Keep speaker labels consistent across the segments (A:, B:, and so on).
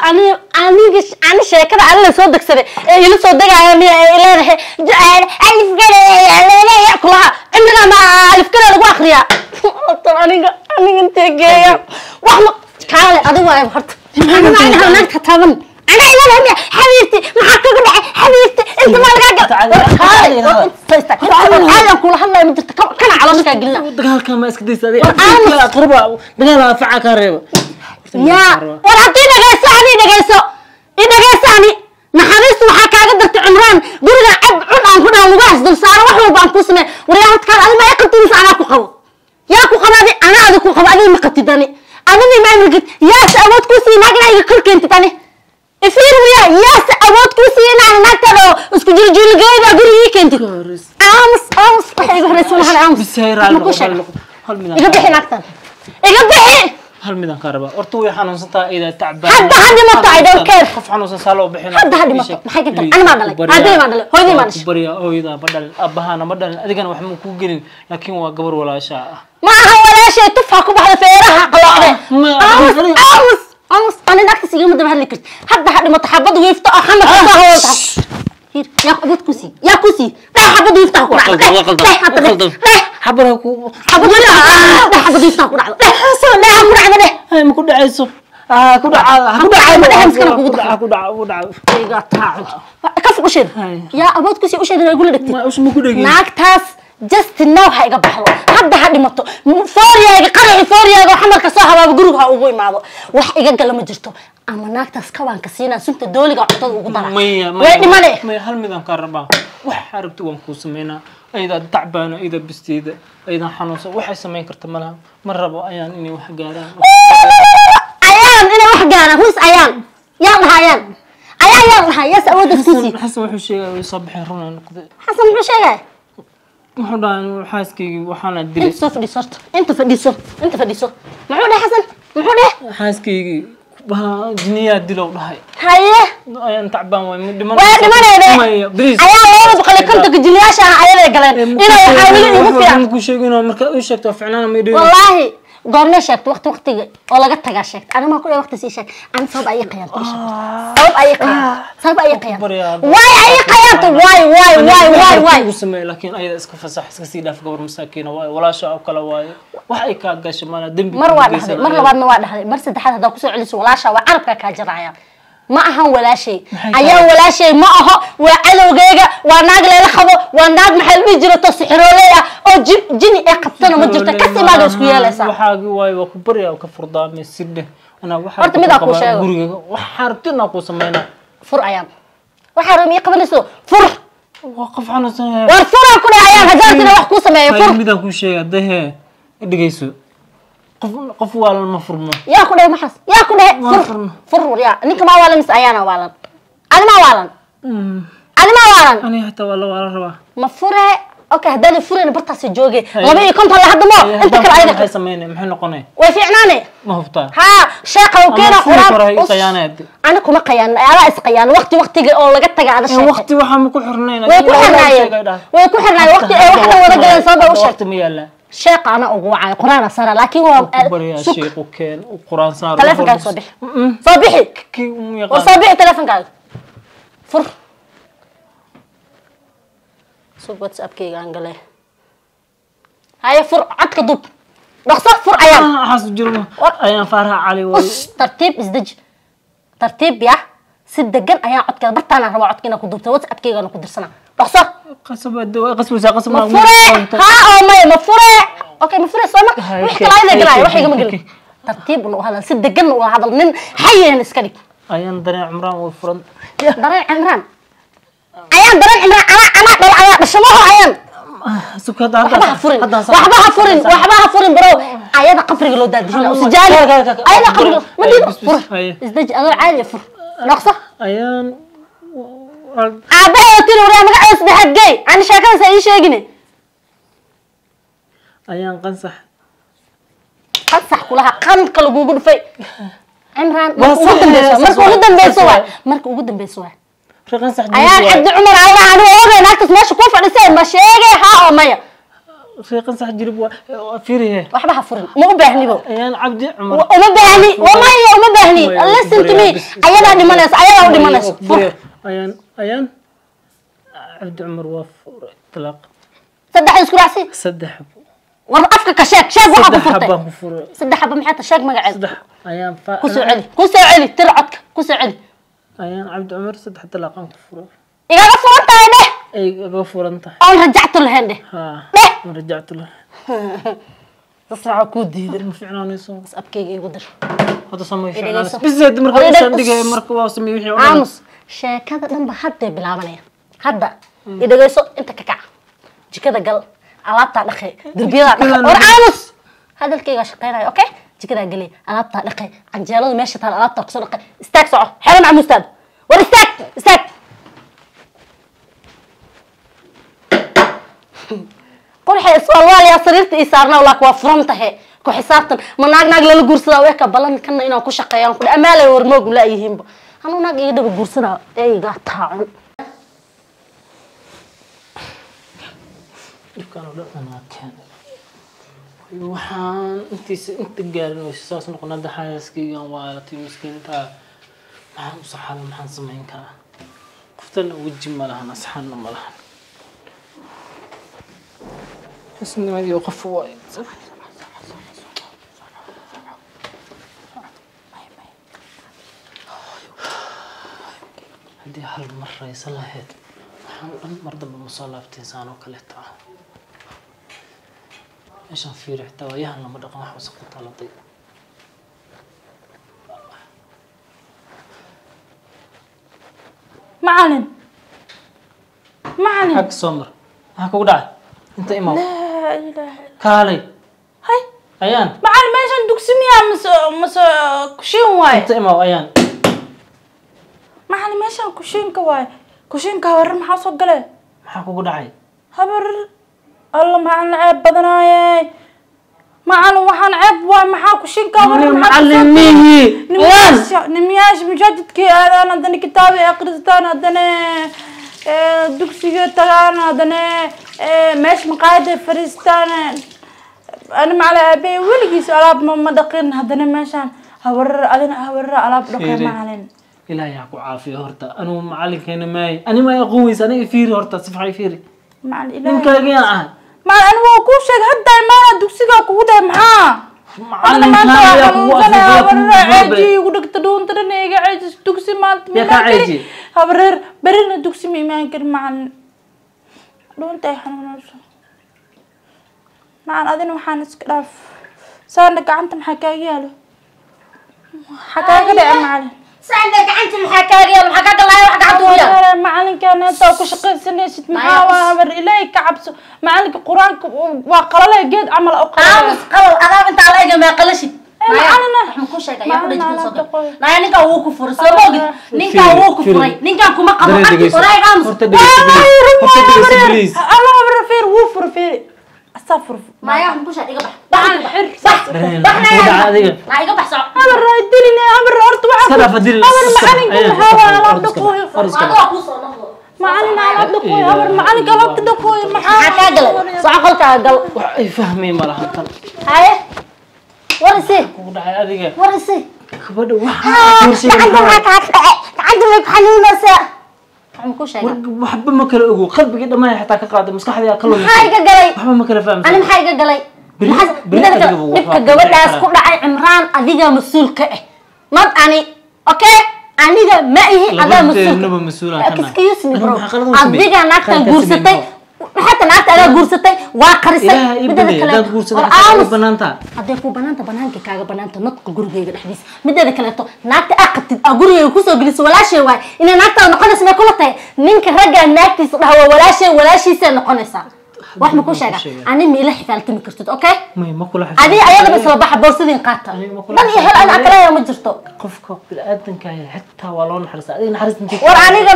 A: Ani aniga ani sheekada alla soo degsaday ee ila soo degaya miya ee leedahay jacayl alifkale kulaha cimriga ma alifkale lagu akhriyaa? Tan aniga aniga intee geeya wax ma kaale adigu waa horta aniga naagta taaban ana ila leedahay xabiibti, maxaa kugu dhacay xabiibti? Inta ma lagaa gal caadan kula hadlaya ma jirto kana caloosha kaa gelina.
B: Dagaalka ma iska daysa adiga qurba dagaal afaca ka reeba.
A: Yaa war haddii dhagayso ani dhagayso i dhagayso ani naxariistu waxaa kaaga dartay Cimraan guriga cab cun aan ku dhaha lugahaas dul saaro wax walba aan kuu samey. Waryaa horta kaal adi ma i qabtid mise anaa ku qabo? Yaa ku qaba adi? Anaa adi ku qabo, adiga ma qabtid ani adina ma amrigid. Yaase awood kuu siiya naag inaa iga kor keentid? Ani ifiir waryaa, yaase awood kuu siiya inaan naagtaada oo isku jirjiirgeeda guriga ii keentid? Aamus aamus, waxa iga horeysa malahan. Aamus ma kuu sheega? Iga bixi naagtan, iga bixi.
B: Hal midaan kaa rabaa horta, way xanuunsan tahay idaa tacbaan.
A: Hadda ha dhimato, I don't care.
B: Qof xanuunsan saa loo bixina?
A: Hadda ha dhimato, maxay ka galay? Ani maa dhalay? Aabbahay maa dhalay? Hooyaday maa dhashay?
B: Baryaa, hooyadaa ma dhalin, aabbahaana ma dhalin, adigana wax ma kuu gelin, laakiin waa gabar walaashaa ah.
A: Ma aha walaashay, tufaa ku baxda feeraha qalooqde. Aamus aamus aamus, ani naagtaas igama daba hadli karti. Hadda ha dhimato, xabad wiifto oo xamarka soo hawlta hir yaa awood ku sii, yaa ku sii dheh xabad wiifta ha ku dhacdo dheh dheh hadda dheh dheh
B: xabad ha ku
A: xabad wiifta dheh, xabad wiifta ha ku dhacdo dheh dheh ha ku dhacdo dheh.
B: Hay ma ku dhacayso, ha ku dhaca, ha ku
A: dhaca dheh, miskana kugu
B: dhaca, ku dhaca, ku dhaca.
A: Iga taaco ka fog usheed. Yaa awood ku sii usheed inay igula dhegtid?
B: Ma ush ma ku dhegin.
A: Naagtaas just now ha iga baxdo, hadda ha dhimato, fooriyaaga qaraci fooriyaaga oo xamarka soo habaaba guriga ha ugu imaado, wax iga gala ma jirto. Ama naagtaas kawaanka siinaa sunta dooliga cuntada ugu dara.
B: Maya
A: way dhimane.
B: Maya, hal midaan kaa rabaa, wax aragti waan kuu sameynaa. Ayadaa tacbaana, ayadaa bisteeda, ayadaa xanuunsan, waxay samayn karta malaha. Ma rabo ayaan inay wax gaaraan.
A: Ayaan inay wax gaaraan huis ayaan yaa dhaha ayaan ayaan yaa dhaha yaas awooddaas ku sii.
B: Xasan wuxuu sheegay way soo baxeen run ay noqday.
A: Xasan muxuu sheegay?
B: Wuxuu dhahay xaaskaygii waxaana dilay.
A: Inta soo fadhiiso horta, inta fadhiiso, inta fadhiiso. Muxuu dhahay Xasan? Muxuu dhahay?
B: Xaaskaygii jiniyaa dilow dhahay.
A: Haye
B: ayaan tacbaan waay ma dhiman.
A: Waa dhimanayde.
B: Maya please.
A: Ayaa 250-ka jiniyaasha ah ayaday galeen inay waxaa weli igu fiican
B: ku sheegin oo marka u sheegto ficnaana ma idhin.
A: Wallaahi goormee sheegto? Waqti waqtiga oo laga tagaa sheegto. Ani maa ku dhahay waqti sii sheeg? Ani sabab ayay khiyaantay, sabab ayay khiyaantay, sabab ayay khiyaantay, waay ayay khiyaantay, waay waay waay waay waay
B: ugu sameey, laakiin ayada iska fasax, iska sii dhaaf, gabar masaakiina waaye, walaasha oo kale waaye, wax ay kaa gashay maala dembi.
A: Mar waa dhahday, mar labaadna waa dhahday, mar saddexaad haddaa kusoo celiso walaasha waa carabkaa kaa jaraya. Ma ahan walaashay ayaa, walaashay ma aho, waa cadowgeyga, waa naag leela qabo, waa naag maxaa la dhihi jira to sixirooley ah oo jini ee qabtana ma jirto kas imaaga isku yeelaysaa.
B: Waxaagi waaye waa ku baryaa ka furdaamay sidhe anaa waxaa
A: Horta mid aan kuu sheego.
B: Guriga waxaa rabti inaan kuu sameynaa.
A: Fur ayaan waxaa rabay mii qabanayso, fur.
B: Waa qof xanuunsan yahay.
A: War furaan ku dhahay ayaan haddaan wax kuu sameeyo fur.
B: Midaan kuu sheegay hadda hee dhegeyso, qof qof waalan ma furmo.
A: Yaa ku dhahay maxaas? Yaa ku dhahay?
B: Waa
A: fur
B: furma.
A: Fur war yaa ninka maa waalan mise ayaana waalan? Adi maa waalan? Adi maa waalan?
B: Aniga hataa waa la waa la rabaa.
A: Ma fure? Okay, haddaan furayna bartaasi jooge 52 la hadda mo inta kale ayada
B: maxay sameynay, maxay noqonay?
A: Way fiicnaane.
B: Ma hubtaa?
A: Haa, sheeqa uu keena
B: quraan
A: quraan.
B: Qayaanay.
A: Ana kuma qayaan, adaa is qayaan. Waqti waqtiga oo laga taga ada sheegtay.
B: Waqti waxaa ma ku xirnayn.
A: Way ku xirnaayeen, way ku xirnaayeen waqti ay waxna wada galeen sabab u sheegtay.
B: Waqti ma yaala?
A: Sheeqa ana ugu wacay quraan sara, laakiin waa
B: baryaa sheequ keen u quraan saaro.
A: Taleefankaaga soo bixi, soo bixi.
B: Kii u
A: war
B: yaqaan
A: soo bixi taleefankaaga, fur sug WhatsAppkayga aan galay. Haye fur, codka dub, dhaqso fur ayaan.
B: Waxaas jiro ayaan Faaraha Cali way.
A: Us tartiib isdeji, tartiib ya, si degan ayaan codkeeda bartaan rabaa codka inaan ku duubta WhatsAppkaygaan ku dirsana, dhaqso.
B: Qasab qasbaysaa qasab.
A: Ma fure haa oo maya? Ma fure? Okay, ma fure sooma?
B: Hay,
A: wixii
B: okay,
A: kale ayada galaya wax
B: okay,
A: igama gelin.
B: Okay.
A: Tartiib una u hadal, si degan u hadal, nin xayan iska dhig.
B: Ayaan dareen Cumraan way furan.
A: Dareen Cimraan ayaan, dareen Cimraan anaa anaa dhal ayaa dhashamaho ayaan.
B: Subka hadda
A: waxba ha furin, waxba ha furin, waxba ha furin bro. Ayada qabriga loo daadijina usijaali, ayada qabriga ma dhiibo. Fur, isdeji, adoo caadi fur, dhaqso.
B: Ayaan
A: aabahay oo tiri waryaa magaceeda saddexaad gey ani sheekadaas ha ii sheegine.
B: Ayaan qansax.
A: Qansax kulaha qanka lagugu dhufay Cimraan.
B: Waa
A: marka ugu
B: sax,
A: dambeyso,
B: saas
A: marka ugu
B: waay,
A: dambeyso
B: saas
A: waay
B: waay.
A: Marka ugu dambeyso waay.
B: Qansax.
A: Ayaan Cabdi Cumar allah anigu ogay naagtaas meesha kuu fadhisay ma sheegay haa oo maya?
B: Reeqan sax jirib waa fiiriye.
A: Waxba ha furin, ma u baahnibo.
B: Ayaan Cabdi Cumar.
A: Uma baahni, wallahi uma baahni. Listen to me, ayadaa dhimanaysa, ayadaa u dhimanaysa. Fur.
B: Ayaan Cabdi Cumar waa furay talaaq.
A: Saddex isku raacsi.
B: 3 xabo.
A: War afka ka sheeg, sheeg waxa ku
B: 3
A: furtay.
B: Xabaan ku furay.
A: 3 xabo maxay tahay? Sheeg magaceeda.
B: 3 ayaan fa.
A: Ku soo celi, ku soo celi, tir codka ku soo celi.
B: Ayaan Cabdi Cumar 3 talaaqaan ku furay.
A: Igaga furan tahay dheh.
B: Ay iga furan tahay.
A: Oon rajactu lahayn dheh.
B: Haa.
A: Dheh.
B: Ma rajactu lahayn.
A: Sasraca kuu diiday.
B: Ma fiicnaanayso.
A: Bas abkayga igu dir.
B: Hadda samay
A: Dhegeyso.
B: fiicnaanayso biseed marka
A: Hore
B: isaan
A: dheg-
B: dhigay marka waa sameeyay wixii oo dhan.
A: Aamus, sheekada dhanba hadday bilaabanaya. Hadda i dhegeyso, inta ka kac, jikada gal, alaabtaa dhaqe, derbiyadaa dhaqe.
B: Jikadan-
A: War aamus, hadalkaygaa shaqeynaya. Okay, jikadaa gelay, alaabtaa dhaqe, canjeeladu meesha taal alaabtaa kusoo dhaqe. Istaag, soco, xero macmuustaada. War istaag, istaag. Qurxay iswaalwaalayaa sariirta ii saarnaa laak waa furan tahe. Ku xisaabtan ma naag naag lala guursadaa weeka balan kana inaan ku shaqeeyaan ku amaalay. War moog laayihiinba anuu naag iga dhaba guursanaa eygaa taacun.
B: Dhibkaan oo dhan anaa keenay. Waayo waxaan intiisa inta gaarin way saas noqon. Hadda xaaskaygan waa latay miskiinta. Maxaan u saxaada? Maxaan samayn karaa? Qoftana weji ma lahan, asxaanna ma lahan, xisnimadii qof waay. Haddii hal mar raysan lahayd waxaan dhan mar dambe ma soo laabteen saan oo kaleeto ah. Meeshaan fiiri, xitaa waayahan lama dhaqan, wax wasaq ku taaladay.
C: Macalin, macalin.
B: Maxaa ka soo mar? Maxaa kugu dhacay? Inta imaw.
C: Laa ilaaha illa.
B: Kaalay.
C: Hay.
B: Ayaan.
C: Macalin, meeshan dugsi miyaa mise kushiin waaye?
B: Inta imaw, Ayaan.
C: Macalin, meeshan kushiinka waaye, kushiinka. Habarar, maxaa soo galay?
B: Maxaa kugu dhacay?
C: Habar alla, macalin, ceeb badanaaye. Macalin, waxaan ceeb waay. Maxaa kushiinka habarar? Maxaa
B: macalin
C: kusoo
B: mihi Ayaan.
C: Nimiyaasha masaajidkii aadaan, haddana kitaabay akhristaan, haddana dugsiga tagaan, haddana meesha maqaayada fariistaan. Ani macalin, aabey weligiis alaab ma dhaqin, haddana meeshaan habarar adina habarar alaab dhaqay.
B: Fiiri.
C: Macalin.
B: Ilaahay ha ku caafiyo. Horta anugu macalinkeena maayi, ani ma aqoon weysa. Aniga fiiri horta, si fiican i fiiri.
C: Macalin, ilaahay.
B: Ninkaaga ah.
C: Macalin, ani waa kuu sheegay hadda imaana dugsiga kugu dhahay. Maxaa
B: Macalinkaan ayaa kugu afuufaya, kugu
C: ceeji
B: furbay.
C: Igu dhigta dhuunta dhan iga ceejis. Dugsi maanta ma
B: Yaa kaa
C: imaan kari.
B: ceeji?
C: Habareer, berina dugsi ma imaan kari macalin, dhuunta ay xanuunayso. Macalin, adina waxaan iska dhaaf saana. Gacanta maxaa kaaga yaalo? Maxaa kaaga dhaca, macalin?
A: Saanda gacanta maxaa kaaga yaal? Maxaa kaaga laaya wax gacanta u yaal?
C: Habareer, macalinkan intaa ku shaqaysanaysid maxaa waa? Habar, ilaahay ka cabso. Macalinka qur-aanka waa qalalay, geed camal u qalalay.
A: Aamus, qalal adaa intaa la ega maa qalashid.
C: Eh, macalin ah.
A: Waxaan kuu sheegay yaa ku
C: Macalin,
A: dhajin soo
C: alaabta
A: gal.
C: qoy.
A: Naya, ninkan wuu ku furay, soo ma ogid? Ninkan wuu ku
B: Fiiri.
A: furay, ninkan kuma qabo.
B: Dareen
A: Cabdi
B: dhegeyso.
A: waraay, aamus.
B: Horta dhegeyso, please. Horta dhegeyso, please.
C: Allah, habar, fiir, wuu fur, fiir, asaa fur.
A: Maya, waxaan kuu sheegay iga bax, bax,
C: Xir.
A: bax.
B: Dareen,
A: bax.
B: maxaa kugu dhacay adiga?
A: Naa iga bax, soco.
C: Habar, diline habar, horta waxaa
B: Iska dhaaf, dilin.
C: habar
B: Iska dhaaf.
C: macalinka
B: Ayaan,
C: maxaa
B: iska
C: waa
B: dhaaf.
C: alaab
B: Orod iska
C: dhaqooyo.
B: dhaaf. Orod iska dhaaf.
A: Adigaa kuu soo noqdo.
C: Macalin, alaab dhaqooyo habar, macalinka alaabta dhaqooyo maxaa?
A: Maxaa kaa galay? Soco, qolkaaga gal.
B: Wax ay fahmay ma lahan tan.
A: Haye, war isi.
B: Kugu dhacay adiga?
A: War isi.
B: Gabadha waxaa kuu sheegay
A: gacanta
B: maxaa
A: maxaa kaa dhacay? Gacanta may ku xanuunaysaa? Waxaan kuu sheegay.
B: War waxba ma kala ogo, qalbigii dhammaan xitaa ka qaaday, maskaxdii ka lumisay.
A: Maxaa iga galay?
B: Waxba ma kala
A: ani
B: fahamsan.
A: Maxaa iga galay?
B: Beri
A: Midada kale,
B: adiga waxbaa
A: dhibka
B: ku
A: gabadhaas
B: dhici
A: ku dhacay Cimraan adigaa mas-uul ka ah, not ani. Okay, aniga ma ihi, adaa mas-uul.
B: Labadeenaba mas-uul aan ka nahay.
A: Excuse me,
B: Aniga
A: bro.
B: maxaa qalad u sameeyey?
A: Adigaa naagtan
B: Qaladkaan
A: guursatay.
B: sameeyey.
A: Xataa naagta adaa guursatay, waa qarisay.
B: Ilaaha ii
A: Midada
B: baneeyay,
A: kale,
B: haddaad guursato
A: war
B: xataa way
A: aamus.
B: banaantaha.
A: Hadday kuu banaanta, banaanka kaaga banaanta, nodka gurigayga dhexdiisa. Mideeda kaleeto, naagta aa qabtid aa gurigayga kusoo geliso walaashay waay. Inay naagtaada noqonaysa may kula tahay? Ninka raggaa naagtiisa dhaha waa walaashay, walaashiisay noqonaysaa. Wax ma kuu sheega?
B: Sheegaa.
A: Ani ma ila xifaaltami kartid, okay?
B: May ma kula
A: Adi ayadaba isla baxa, boorsadin qaata.
B: Aniga ma kula
A: Dan iyo hel ana akaleeya ma jirto.
B: Qofka bini'aadanka ah xitaa waa loo naxariistaa. Adiga naxariista intee?
A: War aniga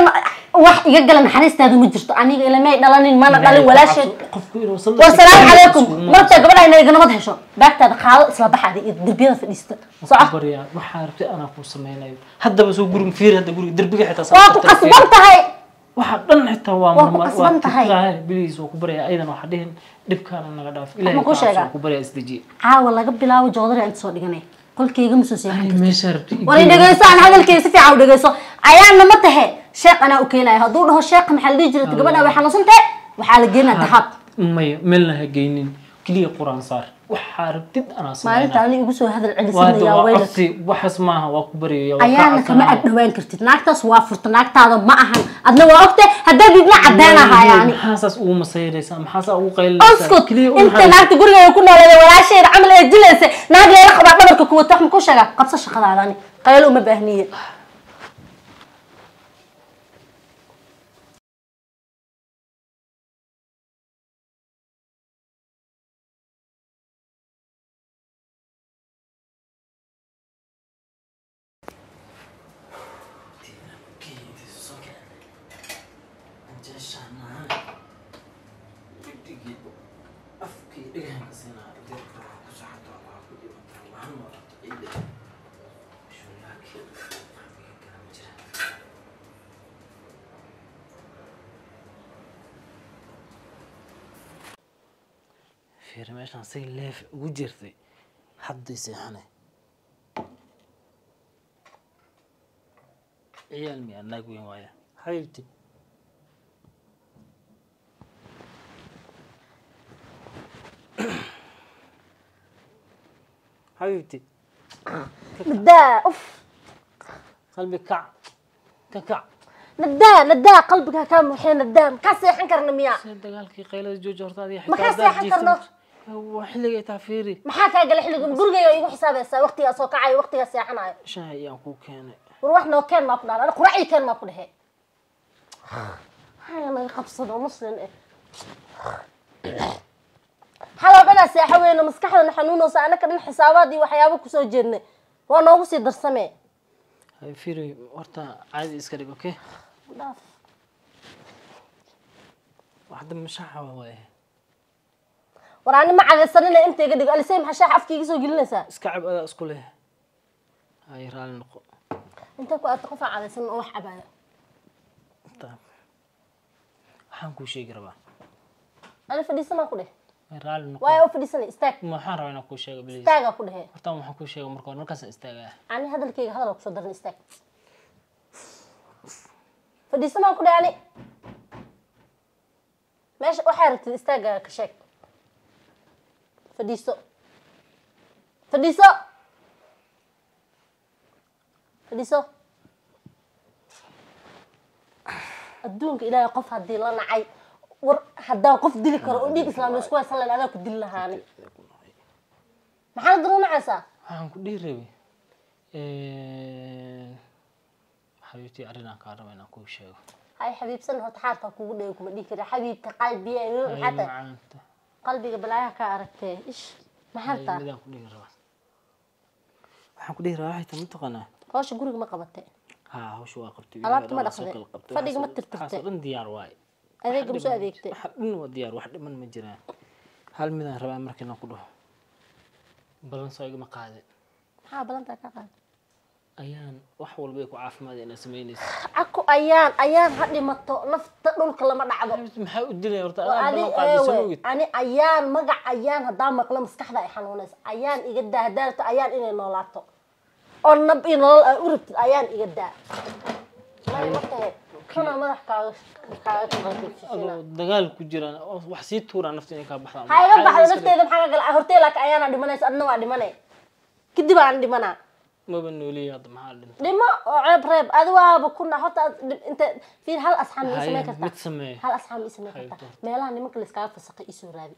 A: wax iga gala naxariistaada ma jirto. Aniga ilamay dhalanin, mana dhalin walaasheed.
B: Qofku inuu sal.
A: War salaamu calaykum. Marta gabadha inay iganamad hesho, baagtaada qaado, isla baxaada iyo derbiyada fadhiista, soco.
B: Baryaa, waxaa rabtay anaa kuu sameynayo. Haddaba soo guriga fiiri, hadda guriga derbiga xitaa
A: Waa ku qasban tahay.
B: Waxa dhan xitaa waa
A: Waa ku
B: marmar
A: qasban tahay.
B: Biliis waa ku baraya ayadana waxa dhihin dhibkaana naga dhaaf. Ilaahay
A: Ma ku
B: ka cabso,
A: sheegaa?
B: waa ku baraya isdejiye.
A: Caawa laga bilaabo joodari inta soo dhiganay qolkayga ma soo seexan
B: Ay
A: kartid.
B: Meesha rabti i
A: War i
B: geey.
A: Dhegeyso, aan hadalkayga si fiican u dhegeyso. Ayaana ma tahe sheekh anaa u keenaya. Hadduu dhaho sheekh maxaa la dhihi jiray, gabadha way xanuunsan tahay, waxaa la geenaa Dahab.
B: Maya, meelna ha geynin, keliya quraan saar, waxaa rabtid anaa
A: Maalinta
B: sameynaa.
A: ani igu soo hadal
B: Waa
A: celisanayaa
B: waa
A: wayla
B: codsi, waxaas maaha, waa ku baryaya, waa kaa
A: ayaana kama
B: codsanaya.
A: Ag dhawaan kartid naagtaas, waa furta, naagtaada ma ahan. Adna waa ogtahay haddaa diidna cadeen ahaa yani.
B: Maxaa saas ugu masayraysaa? Maxaa saa ugu qaylinaysaa?
A: Uskut.
B: Keliya u
A: Inta
B: naxariis.
A: Naagta guriga ku nooleeda walaasheeda camal ee dilaysa, naag leela qabaa dhabarka ku wata. Wax ma ku sheegaa? Qabso shaqadaadani, qaylo uma baahniye.
B: Fiir meeshaan say leef ugu jirtay, hadday seexanay. Ciyaal miyaa? Naag weyn waaya xabiibti. Xabiibti.
A: Nadaa, uf.
B: Qalbi kac ka kac.
A: Nadaa, nadaa, qalbiga kaa muxee, nadaa, makaa seexan karna miyaa?
B: See dagaalkii qaylada jooji horta adiga.
A: Ma kaa
B: xitaa haddaad
A: seexan karno?
B: jiifto, waa xilligay taa, fiiri.
A: Maxaa kaa gala xilliga? Gurigayga igu xisaabaysaa waqtigaa soo kacayo, waqtigaa seexanayo?
B: Shaah ayaan kuu keenay.
A: War wax noo keen maa ku dhahan? Ana quracii keen maa ku dhehe? Haya, naga qabsado muslim eh. Xaloo dhanaa seexo weyno, maskaxdana xanuunaysa, anaka dhan xisaabaad iyo waxyaabo kusoo jeednay, waa noogu sii darsamee.
B: Hay, fiiri horta, caadi iska dhig, okay?
A: Dhaaf.
B: Waxda mashaxa waaye.
A: War ani ma cadaysanina, inta iga dhigo alisay. Maxaa shaax afka iga soo gelinaysaa?
B: Iska cab, adaa isku leh. Hay, raali noqo.
A: Intee ku aadta qofaa cadaysan oo wax cabaaya?
B: Taab. Waxaan kuu sheegi rabaa.
A: Ani fadhiisanaa ku dheh.
B: Hay, raali noqo.
A: Waaya u fadhiisanay, istaag.
B: Ma waxaan rabaa inaan kuu sheego, please.
A: Istaagaa ku dhehe.
B: Horta waxaan kuu sheega marka hore, markaasaan istaagaa.
A: Ani hadalkayga hadal kusoo daran, istaag, fadhiisanaa ku dheh. Ani meesha waxaa rabtid istaagaaga ka sheeg. Fadhiiso, fadhiiso, fadhiiso. Adduunka Ilaahay qof haddii la nacay, war haddaan qof dili karo oo dhiig islaam la isku haysan lahayn, adaa ku dili lahaani. Maxaad dad u nacaysaa?
B: Waxaan ku dhihi rabay, xabiibtii, arrin aan kaa raba inaan kuu sheego.
A: Hay xabiibsan, horta xaarkaa kugu dhego, kuma dhihi kara xabiibka qalbiga. Maxaa
B: Hay
A: tahay?
B: Macaanta.
A: Qalbiga balaayaha kaa aragtee, ish, maxaa
B: Hay,
A: rabtaa?
B: Midaan ku dhihi rabaa, waxaan ku dhihi rabaa waxay tahay, mataqaanaa?
A: Hawsha guriga ma qabatay?
B: Haa, hawsha waa qabtay.
A: Alaabta ma
B: Wixii dhan waa soo
A: dhaqday?
B: kala qabtay.
A: Fadhiga ma
B: Waxaas
A: tirtirtay?
B: oo dhan diyaar waaye.
A: Adeega ma soo adeegtay?
B: Waxa dhan waa diyaar, wax dhiman ma jiraan. Hal midaan rabaa marka inaan ku dhaho, balan soo igama qaadin.
A: Maxaa balantaa kaa qaaday?
B: Ayaan wax walba ay ku caafimaad inaad samaynaysa.
A: Caku, ayaan ayaan ha dhimato, nafta dhulka lama dhacdo.
B: Maxaa u dilay horta?
A: Waa
B: Adaa
A: adi
B: balan qaaday, soo
A: eewe
B: ogid.
A: Ani ayaan magac ayaan haddaa maqlo maskaxda ay xanuunaysa. Ayaan iga daa. Haddaa rabto ayaan inay noolaato oo nab iyo nolol ay u rabtid, ayaan iga daa. Maya, ma tahe kana madax kaaga kaaga
B: Adoo dagaal ku jiraan oo wax sii tuuraan, nafta inay kaa baxdaan.
A: Ha iga baxdo nafteeda, maxaa ka gala hortee? Laakiin ayaana dhimanaysa, adna waa dhimanay, kadib aan dhimanaa.
B: Maba nooliya hadda, maxaa dhintay?
A: Dhimo oo ceeb reeb, adi waaba kuna horta aad inta fiir, hal asxaan ma ii
B: Haye,
A: samayn kartaa?
B: Mid samee.
A: Hal asxaan ma ii samayn kartaa?
B: Haye.
A: Meelaha nimanka la iskaga fasaqay isoo raadi.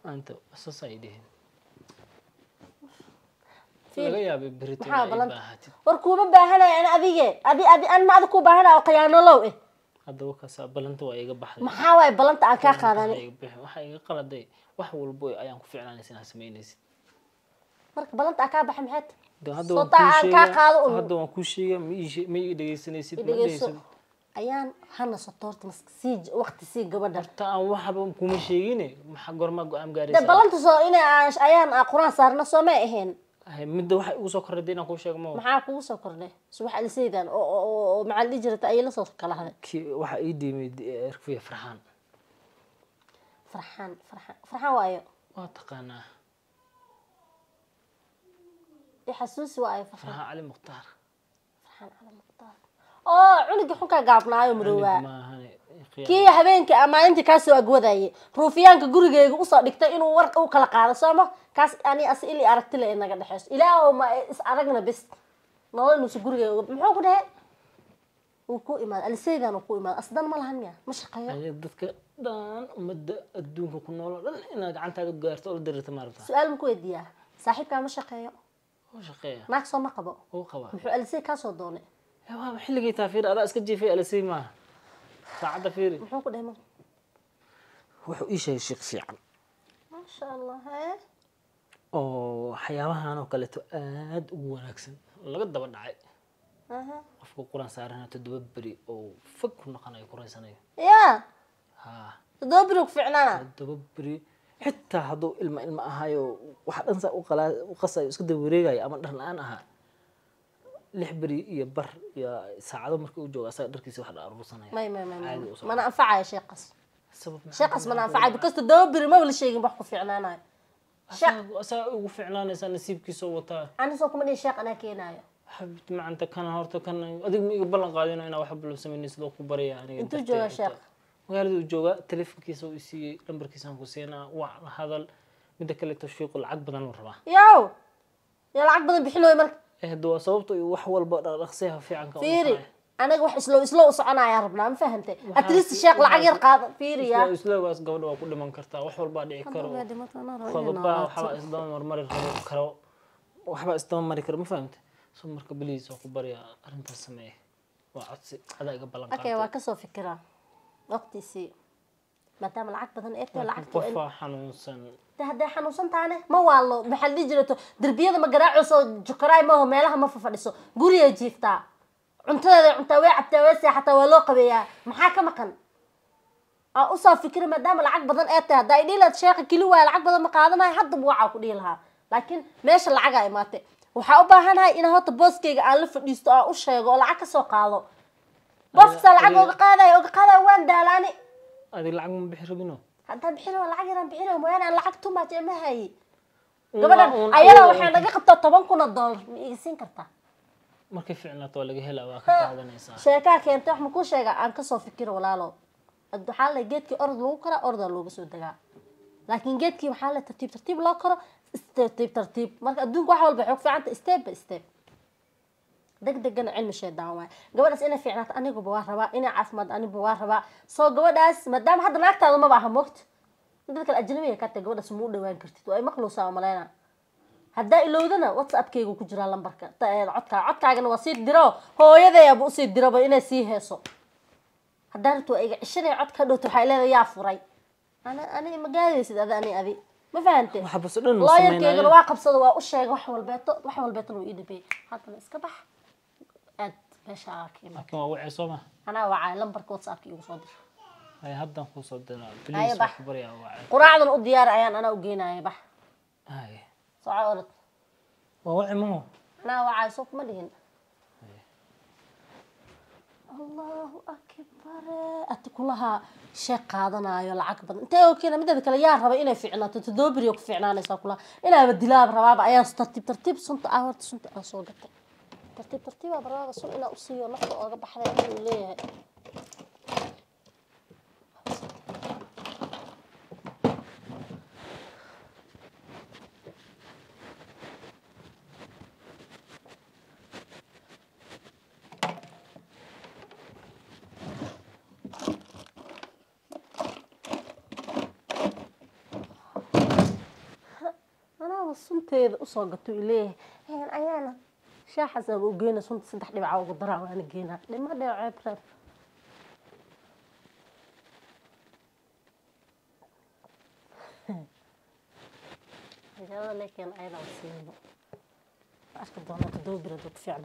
B: Anta saas ay dhihin.
A: Fiir.
B: Laga yaabay berito
A: Maxaa
B: inay
A: balanta?
B: baahatid.
A: War kuuma baahanaya ana adige, adi adi an ma adi kuu baahanaya oo khiyaanolow eh.
B: Hadda wakaasa balanta waa iga baxday.
A: Maxaa waay balanta aan kaa
B: Waxaa
A: qaadani?
B: iga bixi, waxaa iga qaladay wax walbo ayaan ku ficlaanaysa inaad samaynaysid.
A: Marka balanta aan kaa baxay maxay tahay?
B: Hadda
A: Soo
B: waan
A: taa
B: kuu
A: aan kaa
B: sheegaa,
A: qaado un.
B: hadda waan kuu sheegaa, ma ii dhegeysanaysid, ma
A: Dhegeyso.
B: dhegeysid.
A: Ayaan hana sotoorta mas sii waqti sii gabadha.
B: Horta aan waxba kuma sheegine, maxaa gormaa go-aan
A: De
B: gaaraysa?
A: Balanta soo ina ayaan aan quraan saarno soo may ahayn?
B: Midda waxay ugu soo kordhay inaan kuu sheego ma
A: Maxaa kugu soo kordhay? Subax alisaydan oo maxaa la dhihi jirta ayay la soo kala haday.
B: Waxa ii dhiimay Erfiya Farxaan.
A: Farxaan, Farxaan, Farxaan waayo.
B: Waa taqaanaa.
A: Xasuusi waayo Farxaan.
B: Farxaan Cali Mukhtaar.
A: Farxaan Cali Mukhtaar. Oo cunuga xunka gaabnaayo madowaa.
B: Maahane.
A: Kii habeenkii ama maalintii kaa soo agwadayay ruufiyaanka gurigeyga usoo dhigtay inuu war u kala qaado sooma kaas ani as ili aragti le inaga dhexeyso ilaahow ma is aragna bis nolol inuusa gurigeyga muxuu ku dhahe wuu ku imaada alisaydan uu ku imaada asdan ma lahan miya ma shaqeeyo.
B: Dadka dhan ummadda adduunka ku nool oo dhan inaad gacantaada gaarto oo la dirirto ma rabtaa?
A: Su-aal ma ku weydiiyaa saaxiibkaa ma shaqeeyo?
B: Wuu shaqeeya.
A: Naag soo ma qabo?
B: Wuu qabaa.
A: Muxuu alisay kaa soo doonay?
B: Waa xilligii taa fiir adaa iska jiifay alisay maaha saacadda fiiri.
A: Muxuu ku dhahay?
B: Wuxuu ii sheegay sheekh fiican.
A: Maasha Allah hee.
B: Oo waxyaabahan oo kaleeto aad ugu wanaagsan laga daba dhacay. Qofka quraan saarana 7 beri oo fog ku noqonayo ku raysanayo.
A: Yaa.
B: Haa.
A: 7 beri ku fiicnaana.
B: 7 beri xitaa hadduu ilma ilma ahayo wax dhan saa u qasayo iska daba wareegayo ama dhar la-aan ahaa 6 beri iyo bar iyo saacado markii uu joogo asaga dharkiisa wax dha aruursanaya.
A: May may may mana anfacayo sheeqas. Sheeqas mana anfacayo because 7 beri maba la sheegin wax ku fiicnaanayo.
B: Asaga ugu fiicnaanaysaa nasiibkiisa wataa.
A: Ani soo kuma dhihin sheeq anaa keenaayo.
B: Xabibti macanta kana horta kana adiga ma iga ballan qaadino inaa wax bilo sameynaysid oo ku baraya aniga.
A: Intuu joogaa sheeq?
B: Magaalada uu joogaa telefonkiisa uu siiyey lambarkiisa aan ku siinaa waa la hadal midda kaleeto sheequ lacag badan uu rabaa.
A: Yow yaa lacag badan bixin marka.
B: Hadda waa sababta iyo wax walba dhaqdhaqsiyaha fiican ka
A: fiiri anaga wax islow islow u soconaya rabnaa ma fahantay at least sheeq lacag yar qaada fiiri yaa
B: islowgaas gabadha waa ku dhiman kartaa wax walba dhici karo qodobaa waxba isdaba marmari karo waxba isdaba mari karo ma fahantay soo marka please waa ku baryaa arrintaas sameeye waa codsi adaa iga ballan qaatay.
A: Okay waa kasoo fikiraa waqtiisii maadaama lacag badan ee tahay lacag
B: qofaa xanuunsan
A: hadday xanuunsan tahane ma waalo maxaa la dhihi jirato derbiyada ma garaacayso jukaraay maaho meelaha ma fafadhiso gurigay jiiftaa cuntadeeda cuntaa way cabtaa way seexataa waa loo qabeeyaa maxaa ka maqan aan usoo fikira maadaama lacag badan ee tahay haddaa idhihi lahayd sheekha keli waaya lacag badan ma qaadanayo haddaba wacaa ku dhihi lahaa laakiin meesha lacagaa imaatay waxaa u baahanahay inaan horta booskeyga aan la fadhiisto aan u sheego oo lacag kasoo qaado booskasa lacag oga qaadayo oga qaadayo waan daalaani.
B: Adiga lacag ma bixi rabino?
A: Haddaan bixin waa lacag yaraan bixin mooyaane aan lacag too much ma hayi. Gabadhan ayada waxay naga qabtaa $10,000 ma iga siin kartaa?
B: Markay fiicnaato waa laga helaa waa ka qaadanaysaa.
A: Sheekaa keentay wax ma kuu sheegaa aan kasoo fikiro walaalo. Waxaa la geedkii orod lagu karaa orodaa looga soo degaa laakiin geedkii waxaa la tartiib tartiib loo karo tartiib tartiib marka adduunka wax walba waxay ku fiicanta step by step. Degdegana cilmi shaydaan waay. Gabadhaas inay fiicnaato aniguba waa rabaa inay caafimaad aniguba waa rabaa soo gabadhaas maadaama hadda naagtaada maba aha moogta dad kale ajnabiga ka tahay gabadhaas ma u dhawaan kartid waa ay maqlowsaa oo malaynaa haddaa ilowdana whatsappkayga ku jiraa lambarka codkaa codkaagana waa sii diro hooyadeeyaba usii diraba inay sii heeso haddaa rabto waa iga cishanaya codka dhowto waxay leedahay yaa furay ana ani ma gaadaysid ada ani adi ma fahantay looyarkaygana waa qabsada waa u sheegay wax walbeeto wax walbeetona wuu ii dhabeeyey haddana iska bax aad meesha ka imaatay.
B: Laakiin waa wacay soo ma?
A: Anaa wacay lambarka whatsappka igu soo dir.
B: Hay haddan kuu soo diraa please wax ku baryaa wacay.
A: Quraacdan u diyaar ayaan anaa u geenaya bax.
B: Hay.
A: Soco orod.
B: Waa wacay maho?
A: Anaa wacay soo kuma dhihin. Allahu akbar ati kulaha sheekh qaadanaayo lacag badan intee oo keena mideeda kale yaa raba inay fiicnaato 7 beri oo ku fiicnaanaysaa kulaha inaaba dilaab rabaaba ayaa tartiib tartiib sunta ah horta sunta aan soo gatay tartiib tartiib aa rabaaba sun inaa u siiyo nafta ooga baxday inuu leeyahay. Sunteeda usoo gato leeyahay ayaana shaaxaas aan u geynaa sunta 3 dhibca ugu daraa waana geynaa dhima dheer ceeb reeb. Rajada laakiin ayada u siino arki doonaa 7 beri ku fiicnaan.